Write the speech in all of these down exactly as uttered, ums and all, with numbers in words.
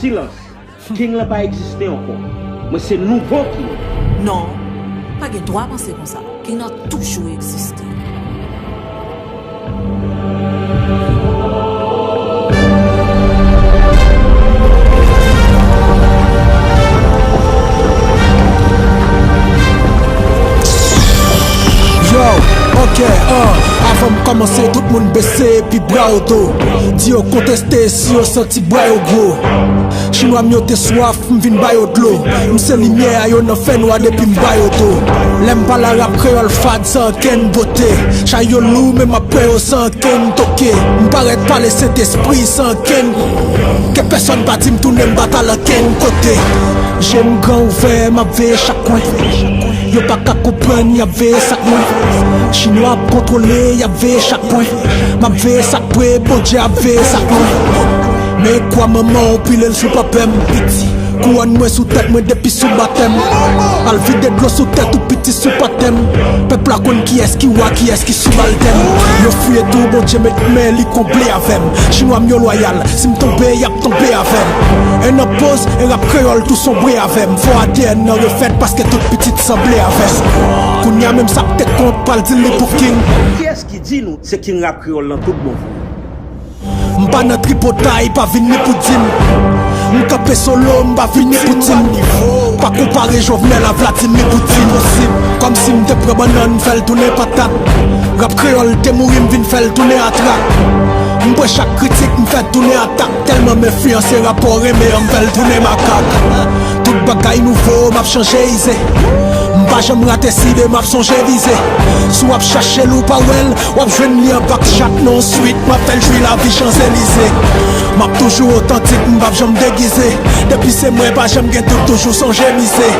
Silans. King lan pa egziste ankò. Mwen se nouvo King. Non, pa gen dwa panse konsa. King nan toujou egziste. Yo, ok, uh, avan m kòmanse, tout moun bese epi bra yo do. Di yo konteste si yo santi bra yo gwo. Chinwa m yo te swaf, m vin ba yo dlo. M se limyè a yo nan fènwa depi m ba yo do. Lè m pale rap kreyòl fad san ankenn bote. Chay yo lou, men m ap pran yo san ankenn toke. M parèt pale Sentespri san ankenn. Ke pèsòn pa di m tounen m pa t al ankenn kote. Je m gran ouvè, m ap veye chak kwen. Yo pa ka konprann, y ap veye sa k mwen. Chinwa ap kontwole, y ap veye chak pwen. M ap veye sa k pre, Bondye ap veye sa k lwen. Men kwa manman w pile l sou papè m. Kouwòn mwen sou tèt mwen depi sou batèm. Al vide dlo sou tèt ou piti sou patèm. Pèp la konn kiyès ki wa, kiyès ki sou baltèm. Yo fouye tou, Bondye met men li konble avè m. Chinwa m yo lwayal, si m tonbe, y ap tonbe avè m. En nan poz, e rap kreyòl tou sonbre avè m. Fò A D N nan refèt paske tout pitit sanble avè m. Kounye a menm sa k te kont pral di l li pou King. Kiyès ki di nou se King rap kreyòl nan tout bon vre? M pa nan tripotay, pa vin ni pou di m. M kanpe solo, m pa vin ni pou di m. Pa konpare Jovenel a Vladimir Poutine. Kòmsi m te pran bannann, m fè l tounen patat. Rap kreyòl te mouri, m vin fè l tounen atrak. M pran chak kritik, m fè tounen atak. Tèlman m enfliyanse rapò renmen an, m fè l tounen makak. Tout bagay nouvo, m ap chanje ize. M pa janm rate side, m ap sonje vize. Si w ap chache l ou pa wè l, w ap jwenn li anba k chat nan yon swit. M ap fè l jwi lavi Chanzelize. M ap toujou otantik, m p ap janm degize. Depi se mwen, pa janm gen dout, toujou sonje mize.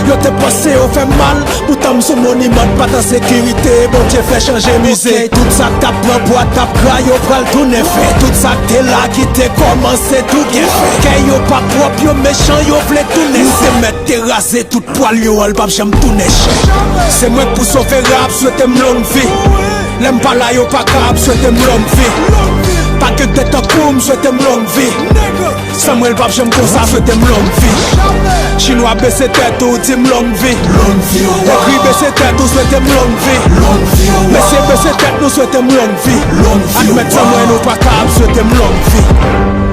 Yo te panse yo fè m mal, poutan m sou moniman, pa t an sekirite, Bondye fè chanje mize. Tout sa k t ap pran bwa t ap gra, yo pral tounen fè. Tout sa k te la ki te kòmanse tou gen fen. Kè yo pa pwòp, yo mechan, yo vle tounen sen. Nou te mèt te raze tout pwal yo an, l p ap janm tounen chen. Se mwen k pou sove rap, swete m long vi. Lè m pa la, yo pa ka ap swete m long vi. Pa gen de tankou m, swete m long vi. San mwen, l p ap janm konsa, swete m long vi. Chinwa bese tèt ou, di m long vi. Long vi. Egri bese tèt ou, swete m long vi. Long vi. Mesye bese tèt nou, swete m long vi. Long vi. Admèt san mwen, nou pa ka ap swete m long vi.